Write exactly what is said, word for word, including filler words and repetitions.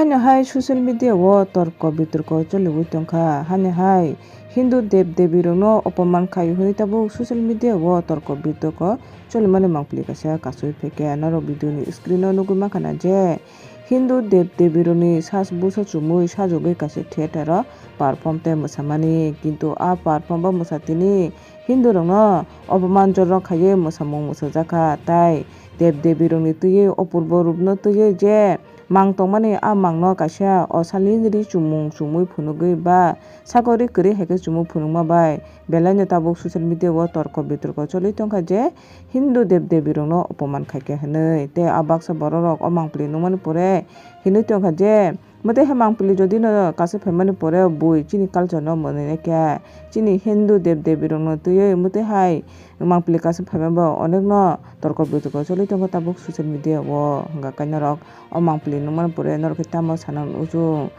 Haino hai social media o torko bitorko choliwi tongkha. Haino hai Hindu dev devi rokno opoman khai hwnwi tabuk social media o torko bitorko cholimani mangpili kaisa kasui phaikha. Norok video ni screen o nugwi mankha na je Hindu dev devi rokni sas busa chumui sajagwi kaisa theater o perform tei mwsamani, kintu a perform o mwsatini Hindu rokno opoman jorno khaiwi mwsamung mwsajakha, tai dev devi rokni twiwi opurbo rupno twiwi je mang tongmani, a mangno kaisa osalni ri chumung chumui phunugwi ba sakori kwrwi hai khe chumui phunukma bai belaino tabuk social media o torko bitorko choli tongkha je Hindu dev devi rokno opoman khaikha hwnwi. Tei a baksa borok rok o mangpili nukmani pore hinwi tongkha je, mwtwi hai mangpili jodi no kasu phaimani pore bui chini culture no mwnwi khe chini Hindu dev devi rokno twiwi mwtwi hai mangpili kasu phaima bo onekno torko bitorko choli tongo tabuk social media o. Hwnkha khe norok o mangpili nukmani pore norok khe tamo sana nukjung?